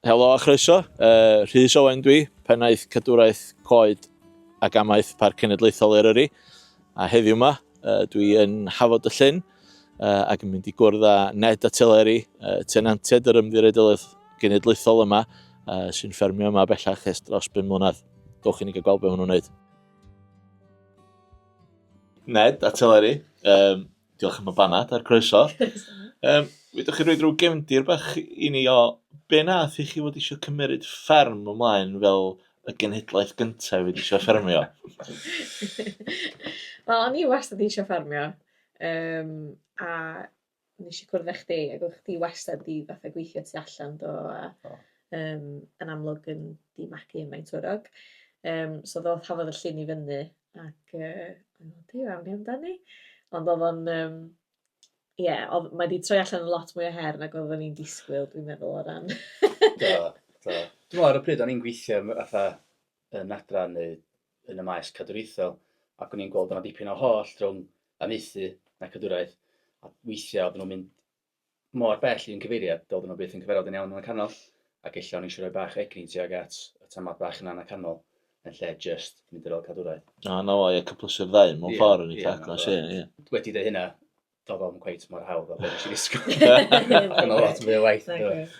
Helo a chroeso, Rhys Owen dwi, pennaeth cadwraeth coed ac amaeth Parc Cenedlaethol Eryri. A heddiw yma, dwi yn Hafod y Llyn ac yn mynd i gwrdd â Ned a Teleri, tenantiaid yr Ymddiriedolaeth Genedlaethol yma, sy'n ffermio yma bellach ers dros 5 mlynedd. Dowch i ni gael gweld beth maen nhw'n wneud. Ned a Teleri, um, Diolch am y banad a'r croeso. Um, fedrwch chi roi rhyw gefndir bach i ni o be nath i chi fod eisiau cymeryd fferm ymlaen fel y genhedlaeth gyntaf i fod eisiau ffermio? Wel, o'n i wastad eisiau ffermio, um, a nes i cwrdd â chdi, ac o'ch chdi wastad di fatha gweithio tu allan do, a oh. um, yn amlwg yn di magu ym Maentwrog. Um, so ddoth Hafod y Llyn i fyny, Ac yy o'n i'n meddwl, "Duw, awn ni amdani." Ond oedd o'n yym ie, oedd... mae 'di troi allan yn lot mwy o her nag oeddwn i'n disgwyl, dwi'n meddwl, o ran... Do, do. Dwi'n meddwl ar y pryd o'n i'n gweithio fatha yn adran neu yn y maes cadwraethol, ac o'n i'n gweld o'na dipyn o hollt rhwng amaethu a cadwraeth, a weithiau oedden nhw'n mynd mor bell i un cyfeiriad, doedden nhw byth yn cyfarfod yn iawn yn y canol, ac ella o'n i eisiau rhoi bach egni tuag at y tamad bach yna yn y canol, yn lle jyst mynd ar ôl cadwraeth. O, na fo, ie, cyplysu'r ddau mewn ffordd yn eitha agos, ie, ie. Wedi dweud hynna, doedd o'm cweit mor hawdd o be nes i ddisgwyl. Oedd 'na lot mwy o waith.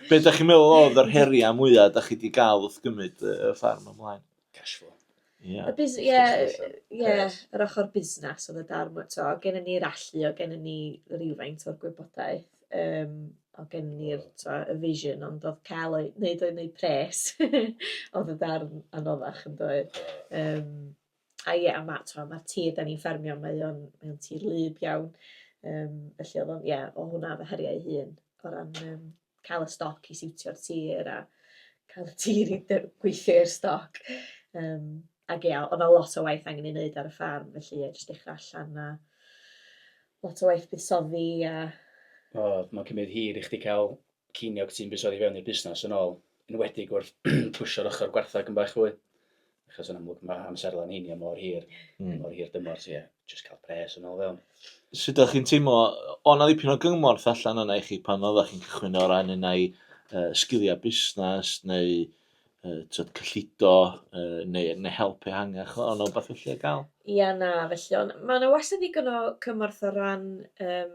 Be dach chi'n meddwl oedd yr heriau mwyaf dach chi wedi gael wrth gymryd y ffarm ymlaen? Cash flow. Ie. Y bus- ie, ie, yr ochr busnes oedd y darn mwy, tibod, oedd gennyn ni'r allu, oedd gennyn ni rywfaint o'r gwybodaeth, yym, oedd gennyn ni'r, tibod, y vision, ond oedd cael o'i wneud o'n wneud pres oedd y darn anoddach yn doedd. Yym, a ie, a ma' tibod, ma'r tir dan ni'n ffermio, mae o'n mae o'n tir wlyb iawn, yym, felly oedd o'n, ie, oedd hwnna efo heriau ei hun o ran yym cael y stoc i siwtio'r tir a cael y tir i gweithio i'r stoc. Um, ac ie, oedd 'na lot o waith angen ei wneud ar y ffarm, felly ie, jyst dechrau allan a lot o waith buddsoddi a... O, mae'n cymryd hir i chdi cael ceiniog ti'n buddsoddi fewn i'r busnes yn ôl, enwedig wrth pwsio'r ochr gwartheg yn bach fwy. Achos yn amlwg mae amserlen heini mor hir, mor hir dymor, so ie, jyst cael pres yn ôl fewn. Sut ydych chi'n teimlo, o' 'na ddipyn o gymorth allan yna i chi pan oeddech chi'n cychwyn o ran un ai sgiliau busnes neu tibod cyllido neu neu help ehangach, o' 'na wbath felly ar gael? Ia, na, felly ond ma' 'na wastad ddigon o cymorth o ran yym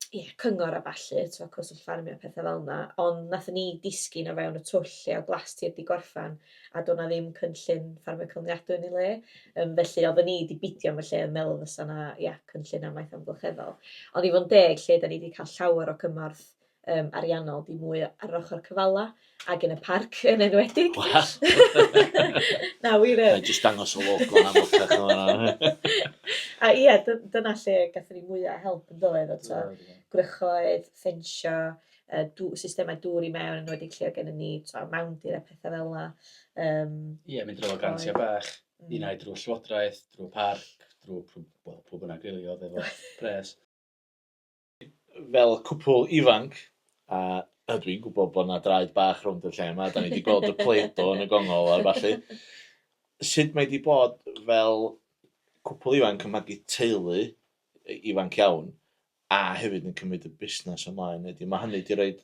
ie, cyngor a ballu, tibod, cyswllt ffarmio a petha fel 'na, ond wnaethon ni disgyn o fewn y twll lle oedd Glastir 'di gorffen a doedd 'na ddim cynllun ffarmio cynaliadwy yn ei le. Yym, felly oedden ni 'di bidio am y lle yn meddwl fysa 'na, ia, cynllun amaeth amgylcheddol. Ond i fod yn deg, lle dan ni 'di cael llawer o cymorth yym ariannol 'di mwy ar yr ochr cyfala ac yn y parc yn enwedig. Na wir yn. Jyst dangos y logo yn amlwcach yn fan'na. A ie, dyna lle gathon ni mwya o help yn doedd, o tibod, gwrychoedd, ffensio, yy dw- systemau dŵr i mewn, yn enwedig lle oedd gennyn ni tibod mawndir a pethau fel 'na. Yym. Ie, mynd drwy grantiau bach, un ai drwy'r llywodraeth, drwy'r parc, drwy wel, pwy bynnag rili oedd efo pres. Fel cwpl ifanc, a a dwi'n gwybod bod 'na draed bach rownd y lle yma, dan ni 'di gweld y Play-Doh yn y gongol a ballu. Sut mae 'di bod fel cwpl ifanc yn magu teulu ifanc iawn, a hefyd yn cymryd y busnes ymlaen, ydy, mae hynny 'di roid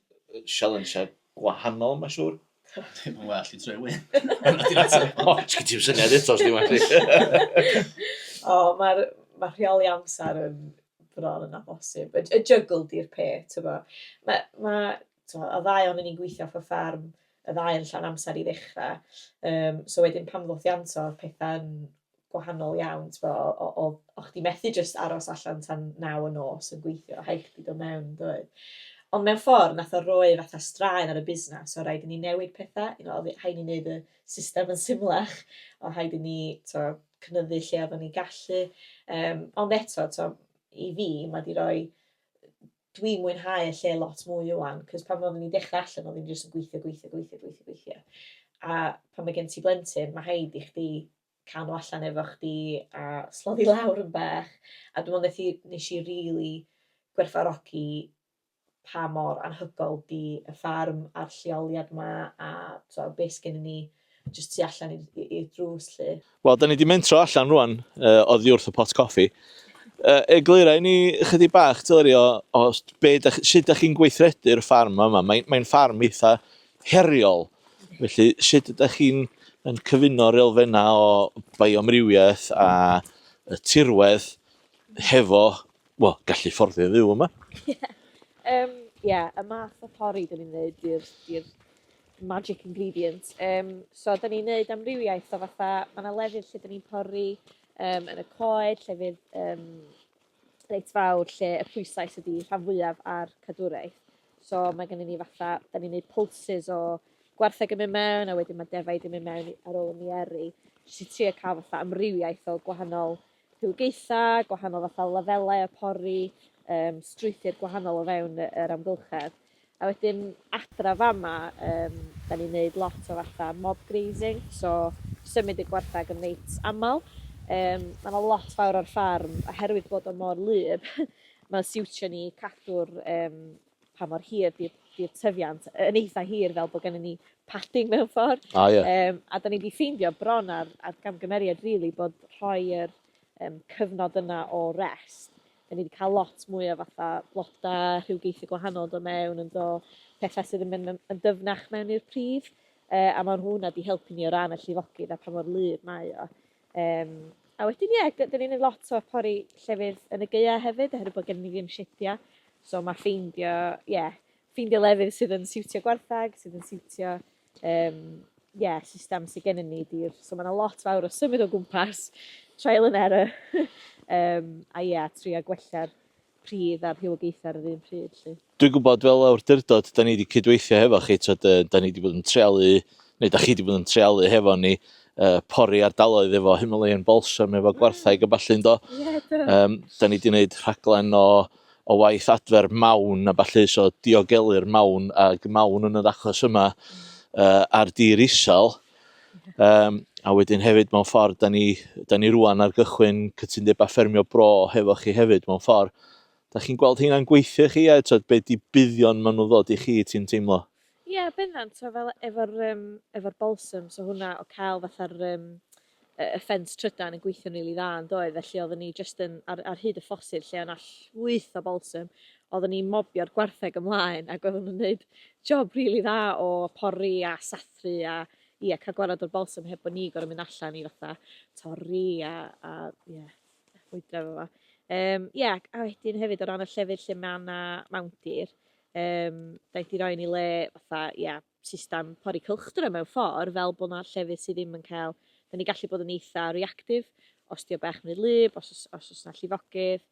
sialensiau gwahanol, mae'n siŵr? Ddim yn well i troi wyn. O, sgyn ti'm syniad eto os ddim actually. O, mae'r ma rheoli amser yn bron yn amhosib. Y juggle 'di'r peth, tibod. Ma' ma' tibod, y ddau ohonon ni'n gweithio off y ffarm, y ddau yn llawn amser i ddechrau. Yym, so wedyn pan ddoth Ianto, oedd pethau'n gwahanol iawn, tibod, o' chdi methu jyst aros allan tan 9 y nos yn gweithio, rhaid chdi dod mewn, doedd. Ond mewn ffordd, wnaeth o roi fatha straen ar y busnes, so rhaid i ni newid pethau, you know, oedd rhaid i ni wneud y system yn symlach, oedd rhaid i ni, tibod, cynyddu lle oedden ni'n gallu. Yym, ond eto, tibod, i fi, mae 'di rhoi... Dwi'n mwynhau y lle lot mwy ŵan, cos pan oeddwn i'n dechrau allan, oeddwn i jyst yn gweithio, gweithio, gweithio, gweithio, gweithio. A pan mae gen ti blentyn, mae rhaid i chdi cael nhw allan efo chdi a sloddi lawr yn bach. A dwi'n meddwl wnaeth i, wnes i rili gwerthfawrogi pa mor anhygoel 'di y ffarm a'r lleoliad 'ma a tibod be sgennyn ni jyst tu allan i'r drws 'lly. Wel, da ni 'di mentro allan rwan oddi wrth y pot coffi. Eglura i ni chydig bach, Teleri, o, o be dach, sut dach chi'n gweithredu'r ffarm yma. Mae'n mae ffarm eitha heriol. Felly, sut ydych chi'n yn cyfuno'r elfennau o bioamrywiaeth a y tirwedd hefo, wel, gallu fforddio fyw yma? Ie, um, yeah, y math o pori dyn ni'n neud di'r di magic ingredient. So, dyn ni'n neud amrywiaeth o fatha, mae yna lefydd lle dyn ni'n pori yn y coed, llefydd reit fawr lle y pwyslais ydy rhan fwyaf ar cadwraeth. So mae gennym ni fatha, da ni'n neud pulses o gwartheg yn mynd mewn a wedyn mae defaid yn mynd mewn ar ôl y mieri. Jyst i trio cael fatha amrywiaeth o gwahanol rhywogaethau, gwahanol fatha lefelau o pori, strwythur gwahanol o fewn yr amgylchedd. A wedyn adra fama, da ni'n neud lot o fatha mob grazing, so symud y gwartheg yn reit aml. Mae 'na lot fawr o'r ffarm, oherwydd bod o mor wlyb, mae'n siwtio ni cadw'r pa mor hir 'di'r 'di'r tyfiant yn eitha hir fel bod gennyn ni padding mewn ffordd. A ie. A da ni 'di ffeindio bron ar ar gamgymeriad rili bod rhoi yr cyfnod yna o rest, da ni 'di cael lot mwy o fatha bloda, rhywogaethau gwahanol yn dod mewn, yn do, pethau sydd yn mynd yn dyfnach mewn i'r pridd, a mae hwnna 'di helpu ni o ran y llifogydd a pa mor wlyb mae o. A wedyn ie, dan ni'n neud lot o pori llefydd yn y gaeaf hefyd, oherwydd bod gennyn ni ddim siediau, so mae ffeindio, ie, ffeindio lefydd sydd yn siwtio gwartheg, sydd yn siwtio ie, system sydd gennym ni 'di'r... So mae 'na lot fawr o symud o gwmpas, trial and error, a ie, trio gwella'r pridd a'r rhywogaethau ar yr un pryd 'lly. Dwi'n gwybod fel awdurdod, da ni wedi cydweithio hefo chi, tyd, da ni wedi bod yn treialu, neu da chi wedi bod yn treialu hefo ni, pori ardaloedd efo Himalayan Balsam, efo gwartheg a ballu, yndo? Ie, do. Da ni wedi gwneud rhaglen o waith adfer mawn a ballu, so diogelu'r mawn, ag mawn yn yr achos yma ar dir isel. A wedyn hefyd mewn ffordd, da ni rwan ar gychwyn cytundebau ffermio bro hefo chi hefyd mewn ffordd. Da chi'n gweld heina'n gweithio i chi, a tyd, be di buddion maen nhw'n ddod i chi, ti'n teimlo? Ie, yeah, bendant, so fel efo'r efo balsam, so hwnna o cael fatha'r y ffens trydan yn gweithio'n rili dda yn doedd, felly oedden ni jyst yn, ar hyd y ffosydd lle o'na llwyth o balsam, oedden ni'n mobio'r gwartheg ymlaen ac oedden nhw'n gwneud job rili dda o pori a sathru a ie, cael gwared o'r balsam heb bod ni gorfod mynd allan i fatha torri a ie, mwydro efo fo. Ie, a wedyn hefyd o ran y llefydd lle mae 'na mawndir, da ni 'di roi yn ei le fatha, ie, system pori cylchdro mewn ffordd, fel bod 'na llefydd sydd ddim yn cael... Dan ni'n gallu bod yn eitha reactive os 'di o bach yn rhy wlyb, os oes 'na llifogydd,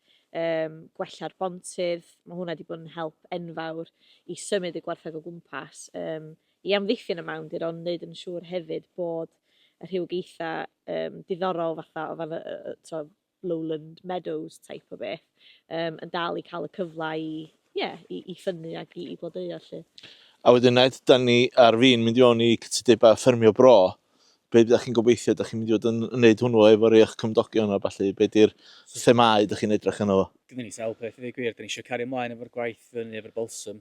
gwella'r bontydd, mae hwnna wedi bod yn help enfawr i symud y gwartheg o gwmpas, i amddiffyn y mawndir, ond wneud yn siŵr hefyd bod y rhywogaethau diddorol fatha o fan y lowland meadows type o beth, yn dal i cael y cyfle i, ie, i ffynnu ac i blodeuo 'lly. A wedyn Ned, da ni ar fin mynd i fewn i cytundebau ffermio bro. Be ydych chi'n gobeithio, ydych chi'n mynd i fod yn wneud hwnnw efo rhai o'ch cymdogion a ballu? Be di'r themâu ydych chi'n edrych arno fo? Gynnon ni sawl peth i ddweud gwir, da ni eisiau cario ymlaen efo'r gwaith fyny efo'r balsam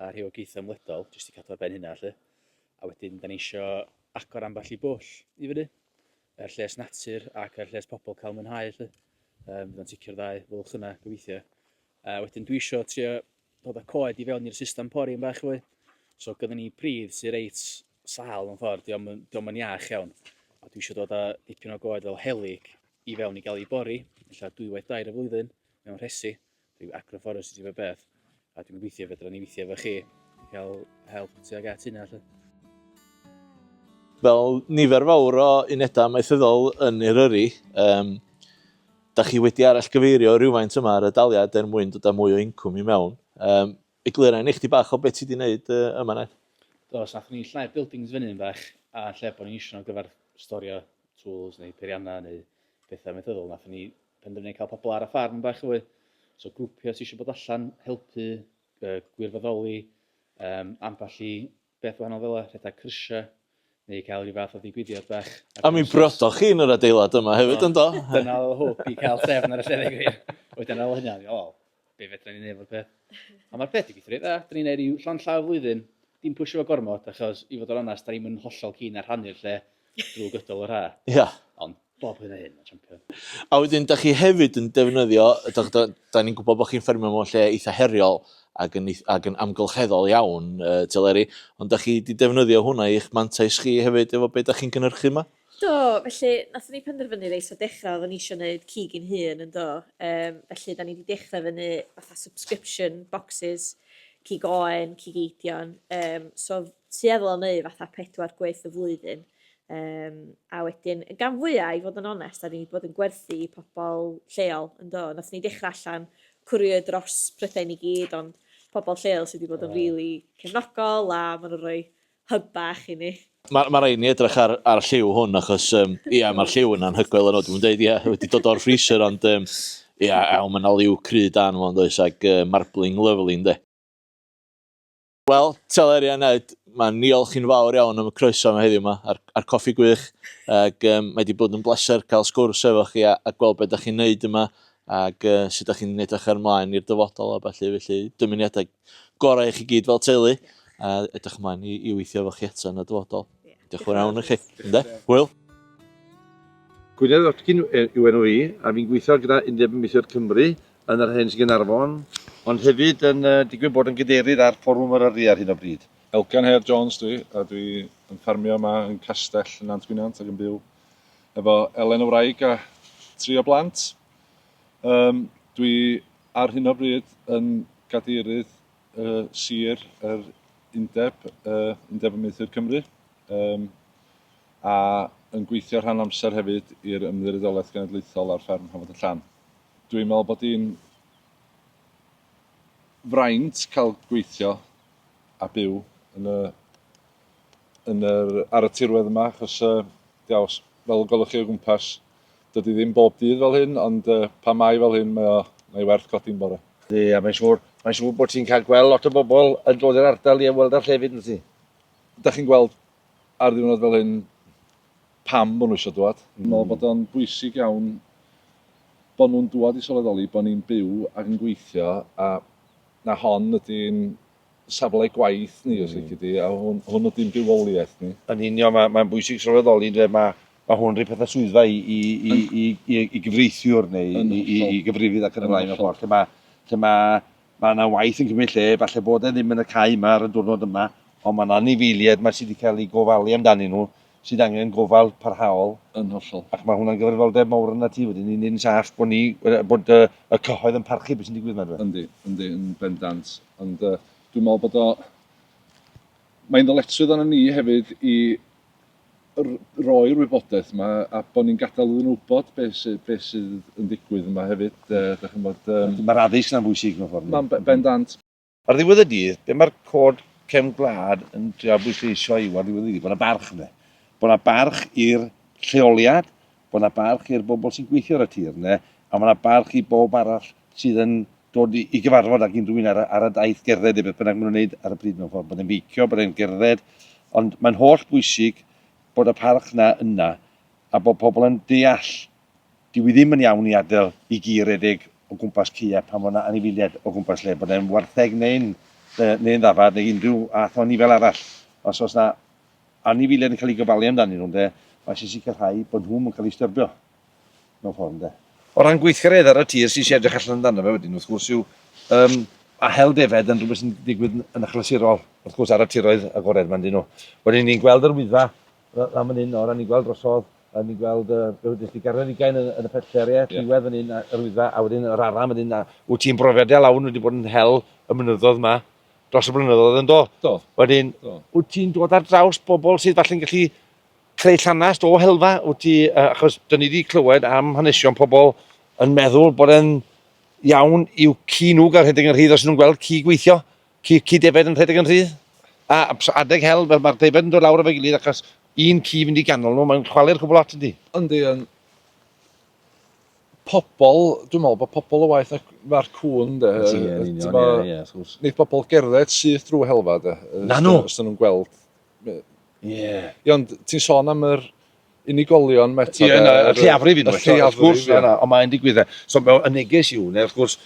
a rhywogaethau ymledol, jyst i cadw ar ben hynna 'lly. A wedyn da ni isio agor ambell i bwll i fyny, er lles natur ac er lles pobl cael mwynhau 'lly. Fydd o'n ticio'r ddau fwlch yna, gobeithio. A wedyn dwi isio trio dod â coed i fewn i'r system pori yn bach fwy. So gynnon ni pridd sy'n reit sâl mewn ffordd, dio'm yn iach iawn. A dwi isio dod â dipyn o goed fel helyg i fewn i gael ei bori, ella dwywaith dair y flwyddyn mewn rhesi. Rhyw agroforestry type o beth. A dwi'n gobeithio fedra ni weithio efo chi i cael help tuag at hynna 'lly. Fel nifer fawr o unedau amaethyddol yn Eryri, da chi wedi arallgyfeirio rhywfaint yma ar y daliad er mwyn dod â mwy o incwm i mewn. Eglura i ni chdi bach o beth ti wedi wneud yma, Ned. Do, so nathon ni llnau'r buildings fyny yn bach, a yn lle bod ni'n isio nhw ar gyfer storio tools neu peiriannau neu pethau amaethyddol, nathon ni penderfynu cael pobl ar y ffarm bach fwy. So grwpiau sydd eisiau bod allan, helpu, gwirfoddoli, ambell i beth wahanol fel 'na, rhedeg cyrsiau, neu cael rhyw fath o ddigwyddiad bach. A mi briodoch chi yn yr adeilad yma hefyd, yndo? Dyna oedd y hope i cael trefn ar y lle, dweud gwir. Wedyn ar ôl hynna, o'n i, o, be fedra ni wneud efo'r peth? A mae'r peth 'di gweithio reit dda. Dan ni'n neud ryw llond llaw y flwyddyn, dim pwsio fo gormod, achos i fod yn onest, da ni'm yn hollol keen ar rhannu'r lle drwy gydol yr ha. Ia. Ond bob hyn a hyn, mae'n champion. A wedyn, da chi hefyd yn defnyddio, da ni'n gwybod bod chi'n ffermio mewn lle eitha heriol, ac yn, ac yn amgylcheddol iawn, uh, Teleri, ond da chi wedi defnyddio hwnna i'ch mantais chi hefyd efo beth da chi'n gynhyrchu yma? Do, felly nathon ni penderfynu reit o dechrau oedden ni eisiau gwneud cig i'n hun yn do. Um, felly da ni wedi dechrau fyny fatha subscription boxes, cig oen, cig eidion. Um, so tueddol o wneud fatha pedwar gwaith y flwyddyn. Um, a wedyn, gan fwyaf, i fod yn onest, da ni wedi bod yn gwerthu i pobl lleol yn do. Nath ni dechrau allan cwrio dros Prydain i gyd, ond pobl lleol sydd wedi bod yn rili really cefnogol a maen nhw'n rhoi hyb bach i ni. Mae ma rhaid ni edrych ar, ar lliw hwn, achos um, ia, mae'r lliw yn anhygoel yno, dwi'n dweud, ia, wedi dod o'r freezer, ond um, ia, aw, mae'n liw cry dan fo'n does, ac uh, marbling lovely, ynddo. Wel, Teleri a Ned, mae'n niolch chi'n fawr iawn am y croeso yma heddiw yma, a'r, a'r coffi gwych, ac um, mae wedi bod yn bleser cael sgwrs efo chi a, a gweld beth ydych chi'n neud yma, ac uh, sut ydych chi'n edrych ar ymlaen i'r dyfodol a felly, felly dymuniadau gorau i chi gyd fel teulu, a edrych ymlaen i, i weithio efo chi eto yn y dyfodol. Yeah. Diolch yn fawr iawn i chi. Ynde? Hwyl. Gwynedd Watkin yw enw i, a fi'n gweithio gyda Undeb Amaethwyr Cymru yn yr hen Sir Gaernarfon, ond hefyd yn digwydd bod yn gadeirydd ar Fforwm Eryri ar hyn o bryd. Elgan Hare Jones dwi, a dwi yn ffarmio yma yn Castell yn Nant Gwynant ac yn byw efo Elen y wraig a tri o blant. Um, dwi ar hyn o bryd yn gadeirydd uh, sir yr Undeb, uh, Undeb Amaethwyr Cymru, um, a yn gweithio rhan amser hefyd i'r Ymddiriedolaeth Genedlaethol ar fferm Hafod y Llan. Dwi'n meddwl bod hi'n fraint cael gweithio a byw yn y, yn yr, ar y tirwedd yma, achos uh, diaws, fel gwelwch chi o gwmpas, dydy ddim bob dydd fel hyn, ond uh, pan mae fel hyn, mae o, mae werth codi'n bore. Ie, a mae'n siŵr, mae'n siŵr bod ti'n cael gweld lot o bobl yn dod i'r ardal i ymweld â'r llefydd, yn ti? Da chi'n gweld ar ddiwrnod fel hyn pam bod nhw eisiau dwad. Dwi'n meddwl bod o'n bwysig iawn bod nhw'n dwad i sylweddoli bod ni'n byw ac yn gweithio a na hon ydy'n safle gwaith ni, os lici di, a hwn, hwn ydy'n bywoliaeth ni. Yn union, mae'n mae bwysig sylweddoli, ynde, mae, mae hwn rhyw peth â swyddfa i, i, i, i, i, i gyfreithiwr neu i, i, i gyfrifydd ac yn y blaen mewn ffordd, lle mae, lle mae, mae yna waith yn cymryd lle, falle bod e ddim yn y cae yma ar y diwrnod yma, ond mae yna anifeiliaid yma sydd wedi cael eu gofalu amdanyn nhw, sydd angen gofal parhaol. Yn hollol. Ac mae hwnna'n gyfrifoldeb mawr arnat ti wedyn i wneud yn saff bod ni, bod y, y cyhoedd yn parchu beth sy'n digwydd yma. Yndi, yndi, yn bendant. Ond uh, dwi'n meddwl bod o... Mae'n ddyletswydd arno ni hefyd i roi'r wybodaeth yma a bod ni'n gadael iddyn nhw wybod beth sydd, beth sydd yn digwydd yma hefyd. Uh, dach chi'n bod, um, Mae'r addysg yna'n bwysig mewn ffordd. Mae'n bendant. Ar ddiwedd y dydd, be mae'r cod cefn gwlad yn trio bwysleisio yw ar ddiwedd y dydd bod 'na barch ynde. Bod 'na barch i'r lleoliad, bod 'na barch i'r bobl sy'n gweithio ar y tir ynde, a mae 'na barch i bob arall sydd yn dod i, i gyfarfod ag unrhyw un ar, ar y daith gerdded neu beth bynnag maen nhw'n wneud ar y pryd mewn ffordd, bod e'n beicio, bod e'n gerdded, ond mae'n holl bwysig bod y parch 'na yna a bod pobl yn deall Dyw hi ddim yn iawn i adael i gi redeg o gwmpas caeau pan fo 'na anifeiliaid o gwmpas lle, bod e'n wartheg neu'n neu'n ddafad neu unrhyw fath o anifel arall. Os oes 'na anifeiliaid yn cael eu gofalu amdanyn nhw ynde, mae eisiau sicrhau bod nhw'm yn cael eu styrbio mewn ffordd ynde. O ran gweithgaredd ar y tir sydd eisiau edrych allan amdano fe wedyn wrth gwrs yw yym a hel defaid yn rhywbeth sy'n digwydd yn achlysurol wrth gwrs ar y tiroedd agored 'ma yndyn nhw. Wedyn ni'n gweld yr Wyddfa lan fan hyn nawr a ni'n gweld drosodd A ni'n gweld, yy, be wedes di, Garnedd Ugain yn, yn y pellter, ie, yeah. Lliwedd fan hyn, yr Wyddfa, a wedyn yr Aran fan hyn, a wyt ti'n brofiad lawn wedi bod yn hel y mynyddoedd yma dros y blynyddoedd yn do? Do. Wedyn, do. Wyt ti'n dod ar draws bobl sydd falle'n gallu creu llanast o helfa, wyt ti, uh, achos dyn ni wedi clywed am hanesion pobl yn meddwl bod e'n iawn i'w ci nhw gael rhedeg yn rhydd os nhw'n gweld ci gweithio. Ci, ci defaid yn rhedeg yn rhydd. A adeg hel, fel mae'r defaid yn dod lawr efo'i gilydd achos un ci fynd i ganol nhw, mae'n chwalu'r cwbl lot yndi? Yndi, yn pobol, dwi'n meddwl bod pobol y waeth na'r cŵn de. Ie, yn union, ie, ie, wrth gwrs. Neith pobol gerdded syth drwy helfa de. Na nhw! Os dyn nhw'n gweld. Ie. Ie, ond ti'n sôn am yr unigolion ma eto Ie, na, y lleiafrif unwaith, wrth gwrs, na, na, ond mae'n digwydd e. So, y neges yw, neu wrth gwrs,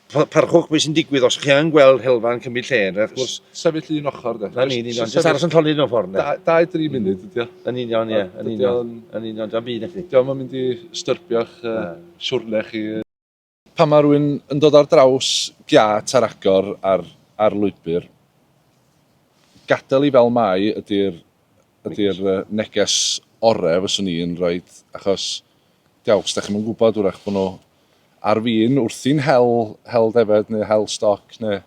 parchwch beth sy'n digwydd os chi yn gweld helfa'n cymryd lle, neu wrth gwrs... Sefyll un ochr, de. Na ni'n union, jyst aros yn llonydd mewn ffordd, de. Dau, dri munud, ydy o. Yn union, ie, yn union. Yn union, diolch byd, na chdi. Diolch yn mynd i styrbio'ch siwrne chi. Pan mae rhywun yn dod ar draws giât ar agor ar, ar lwybr, gadael i fel mai ydy'r ydy'r neges ore fyswn i'n rhoi, achos diawl, da chi'm yn gwybod, wrach bod nhw ar fin wrthi'n hel, hel defed neu hel stoc neu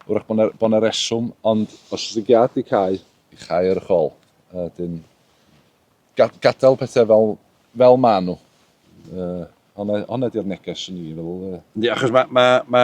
wrach bod 'na, bod 'na reswm, ond os ydy giât di cau, i chau ar y chôl. A wedyn, gadael pethau fel, fel maen nhw. Uh, honna, honna di'r neges swn i'n feddwl. Uh. Yndi, achos mae, ma, ma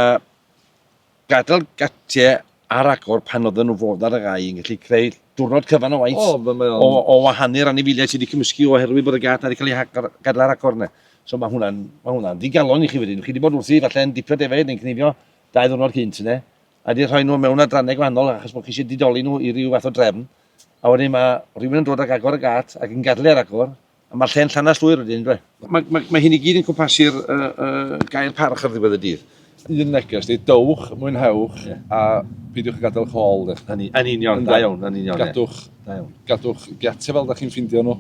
gadael gatiau ar agor pan oedden nhw fod ar y gau yn gallu creu diwrnod cyfan o waith o, ma, o, o wahanu'r anifeiliaid sydd wedi cymysgu oherwydd bod y gât wedi cael ei hagor, gadael ar agor yna. So mae hwnna'n ma hwnna ddigalon i chi wedyn. Chi wedi bod wrthi falle'n dipio defaid neu'n cnifio dau ddwrnod cynt yna, a wedi rhoi nhw mewn adrannau gwahanol achos bod chi eisiau didoli nhw i ryw fath o drefn. A wedyn mae rhywun yn dod ag agor y gât ac yn gadael ar agor, A mae'r lle'n llanast llwyr wedyn, yndyfe? Mae, mae, mae hyn i gyd yn cwmpasu'r uh, uh, gair parch ar ddiwedd y dydd. Un neges di, dowch, mwynhewch, yeah. a peidiwch â gadael chôl. De. Yn, yn union, da iawn, yn union. Gadwch, da iawn. Gadwch giatiau fel da chi'n ffindio nhw.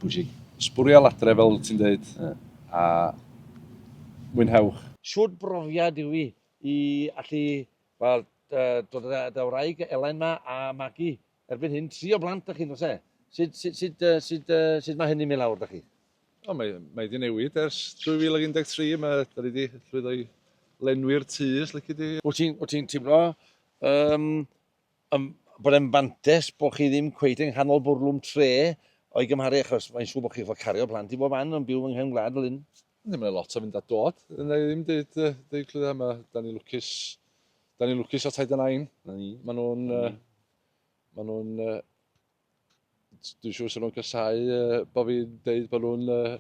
Bwysig. Sbwriel adre fel ti'n dweud, yeah. a mwynhewch. Shwd brofiad yw i i allu, wel, dod â dy wraig Elen 'ma a magu erbyn hyn tri o blant 'da chi, yn does e? Sut, sut, sut, sut, sut mae hynny'n mynd lawr 'da chi? O, mae, mae 'di newid ers 2013, mae, da ni 'di llwyddo i lenwi'r tŷ, os lici di. Wyt ti'n, wyt ti'n teimlo um, um, bod e'n fantes bod chi ddim cweit yng nghanol bwrlwm tre o'i gymharu, achos mae'n siŵr bod chi'n fod cario plant i bob man yn byw yng nghefn gwlad fel hyn. Yndi, mae lot o fynd a dod. Wna i ddim deud, uh, deud clwydda, mae, da ni lwcus, da ni'n lwcus o taid a nain. Na ni. Maen nhw'n, uh, maen nhw'n, uh, dwi'n siŵr sy'n nhw'n casau uh, bod fi'n deud bod nhw'n, uh,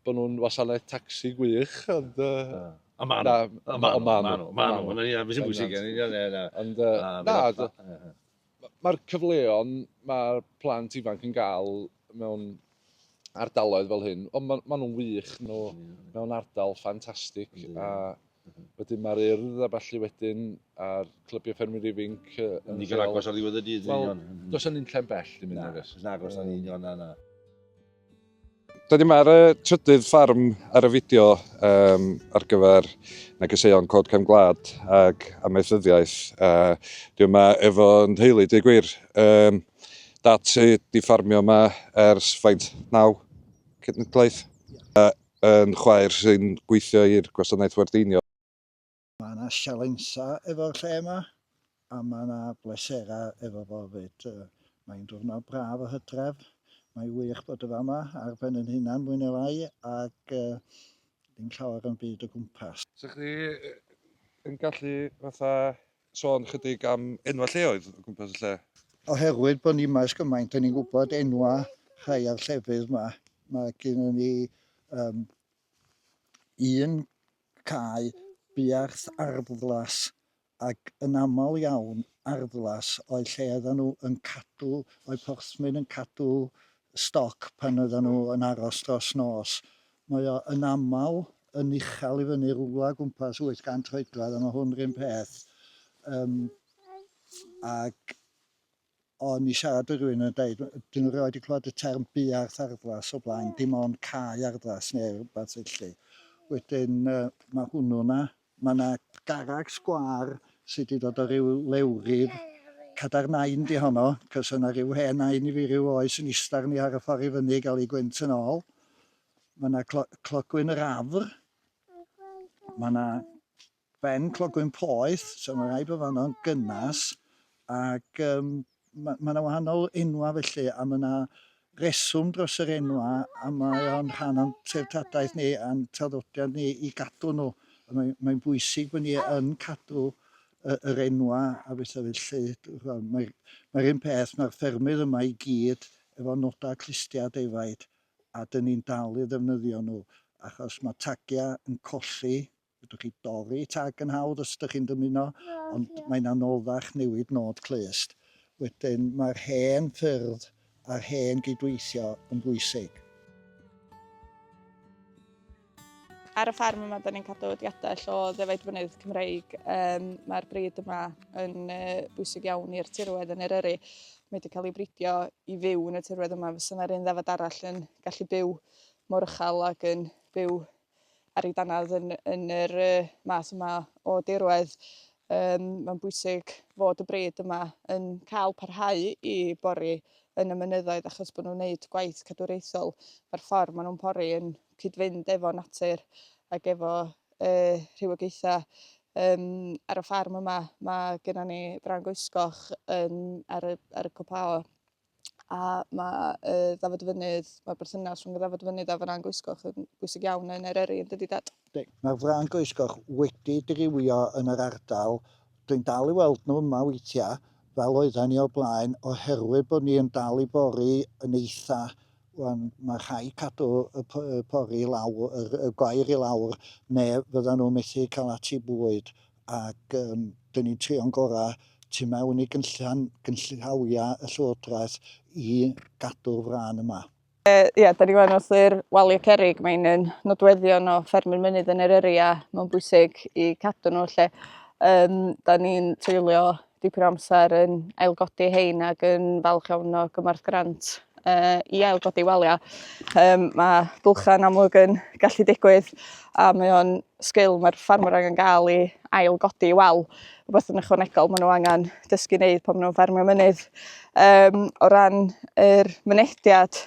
bod nhw'n wasanaeth tacsi gwych, ond... Uh, A ma' nhw. A ma' nhw. Ma' nhw. Ma' nhw. Ma' nhw. Fe sy'n bwysig. Ond, na, mae'r cyfleon mae'r plant ifanc yn gael mewn ardaloedd fel hyn, ond ma' ma' nhw'n wych, nhw mewn ardal ffantastig, a wedyn mae'r Urdd a ballu wedyn, a'r Clybiau Ffermwyr Ifinc yn Ddigon agos ar ddiwedd y dydd, yn union. Wel, does 'na unlle'n bell i mynd, nag oes? Na, nagos, yn union, na, na. Da ni yma ar y trydydd ffarm ar y fideo um, ar gyfer negeseuon Cod Cefn Gwlad ac amaethyddiaeth. Uh, dwi yma efo yn teulu, dweud gwir. Um, dad sydd wedi ffarmio yma ers faint, naw cenedlaeth. Uh, yn chwaer sy'n gweithio i'r gwasanaeth wardeinio. Mae yna sialensau efo'r lle yma, a mae yna bleserau efo fo 'fyd. Mae'n diwrnod braf o hydref, mae'n wych bod y fama ar ben yn hunan mwy neu lai, ac ddim llawer yn byd o gwmpas. 'Sa chdi yn gallu fatha sôn chydig am enwau lleoedd o gwmpas y lle? Oherwydd bod ni yma ers gymaint, dan ni'n gwybod enwau rhai o'r llefydd 'ma. Mae gynnon ni um, un cae buarth arddlas ac yn aml iawn arddlas oedd lle oedden nhw yn cadw, oedd porthmyn yn cadw stoc pan oedden nhw yn aros dros nos. Mae o yn aml yn uchel i fyny rhywle o gwmpas 800 troedfedd a mae hwn rhywun peth. Um, ac O'n i siarad â rhywun yn deud, dyn nhw rioed 'di clywed y term buarth arddlas o blaen, dim ond cae arddlas neu rhywbeth felly. Wedyn uh, mae hwnnw na. Mae yna garreg sgwâr sydd wedi dod o ryw lewrif cadarnain di honno, cos yna rhyw hen nain i fi ryw oes yn ista arni ar y ffordd i fyny i gael ei gwynt yn ôl. Mae yna clo clogwyn yr afr. Mae yna ben clogwyn poeth, so mae rhaid bod fanno'n gynnas, ac um, mae yna wahanol enwa felly, a mae yna reswm dros yr enwa, a mae o'n rhan o'n treftadaeth ni a'n traddodiad ni i gadw nhw. Mae'n mae bwysig bod ni yn cadw yr enwa a bethau felly. Mae'r mae un peth, mae'r ffermydd yma i gyd efo nodau clustiau defaid, a dyn ni'n dal i ddefnyddio nhw, achos mae tagiau yn colli. Fedrwch chi dorri tag yn hawdd os ydych chi'n dymuno, ond mae'n anoddach newid nod clust. Wedyn mae'r hen ffyrdd a'r hen gydweithio yn bwysig. Ar y ffarm yma, da ni'n cadw diadell o ddefaid mynydd Cymreig. Um, Mae'r brid yma yn uh, bwysig iawn i'r tirwedd yn Eryri. Mae wedi cael ei bridio i fyw yn y tirwedd yma. Fysa yna'r un ddefad arall yn gallu byw mor uchel ac yn byw ar ei dannedd yn, yn yr uh, math yma o dirwedd. Um, mae'n bwysig fod y brid yma yn cael parhau i bori yn y mynyddoedd achos bod nhw'n gwneud gwaith cadwraethol. Mae'r ffordd maen nhw'n pori yn cyd-fynd efo natur ac efo uh, rhywogaethau. Um, ar y ffarm yma mae gennym ni Fran Goesgoch yn, ar, y, ar y copao a mae y ddafad fynydd, mae'r berthynas rhwng y ddafad fynydd a Frân Goesgoch yn bwysig iawn yn Eryri, yn dydi Dad? Yndi. Mae'r Frân Goesgoch wedi dirywio yn yr ardal. Dwi'n dal i weld nhw yma weithiau, fel oedden ni o'r blaen, oherwydd bod ni yn dal i bori yn eitha, wan, mae rhaid cadw y pori i lawr, y gwair i lawr, neu fyddan nhw'n methu cael ati bwyd. Ac yym dan ni'n trio'n gorau tu mewn i gynllun, gynllawiau y Llywodraeth i gadw'r frân yma. Ie, yeah, da ni wan wrth yr waliau cerrig, mae'n yn nodweddion o ffermwyr mynydd yn Eryri a mae'n bwysig i cadw nhw lle. Um, da ni'n treulio dipyn o amser yn ailgodi hein ac yn falch iawn o gymorth grant uh, i ailgodi waliau. Um, mae bylchau yn amlwg yn gallu digwydd a mae o'n sgil mae'r ffarmwr angen gael i ailgodi wal. Rhywbeth yn ychwanegol maen nhw angen dysgu wneud pan maen nhw'n ffermio mynydd. Um, o ran yr mynediad,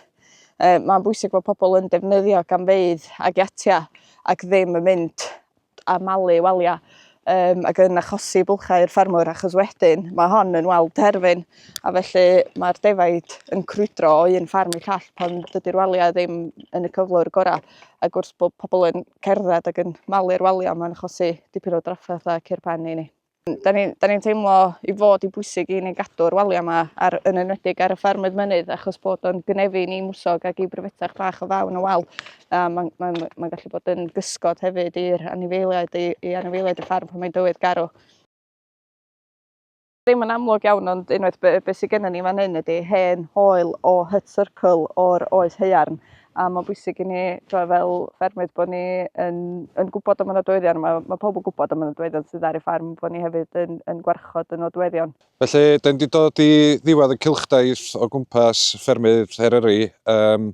um, mae'n bwysig bod pobl yn defnyddio gamfeydd ac iatiau ac ddim yn mynd a malu waliau um, ac yn achosi bylchau i'r ffermwr achos wedyn mae hon yn wal terfyn a felly mae'r defaid yn crwydro o un ffarm i llall pan dydy'r waliau ddim yn y cyflwr gorau ac wrth bod pobl yn cerdded ac yn malu'r waliau mae'n achosi dipyn o drafferth a cur pen i ni. Da ni'n ni teimlo i fod i bwysig i ni gadw'r waliau yma, ar, yn enwedig ar y ffermydd mynydd, achos bod o'n gynefin i mwsog ac i bryfetach bach o fawn y wal. A mae'n ma, ma, ma gallu bod yn gysgod hefyd i'r anifeiliaid, i, i anifeiliaid y ffarm pan mae'n dywydd garw. Ddim yn amlwg iawn, ond unwaith be, be sydd gennym ni fan hyn ydy hen hoel o hut circle o'r oes haearn. A mae'n bwysig i ni, tibod, fel ffermydd, bod ni yn, yn gwybod am y nodweddion. Mae, mae pawb yn gwybod am y nodweddion sydd ar ei ffarm, bod ni hefyd yn, yn gwarchod y nodweddion. Felly, da ni wedi dod i ddiwedd y cylchdaith o gwmpas ffermydd Eryri. Um,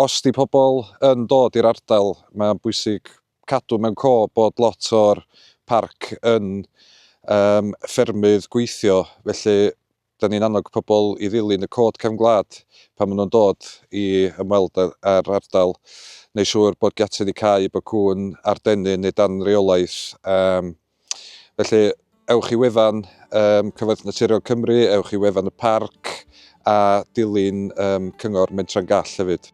os di pobl yn dod i'r ardal, mae'n bwysig cadw mewn co bod lot o'r parc yn um, ffermydd gweithio, felly Da ni'n annog pobl i ddilyn y cod cefn gwlad pan maen nhw'n dod i ymweld â'r ardal. Neu siŵr bod giatau wedi cau, bod cŵn ar dennyn neu dan reolaeth. Um, felly, ewch i wefan um, Cyfoeth Naturiol Cymru, ewch i wefan y parc a dilyn um, cyngor Mentra'n Gall hefyd.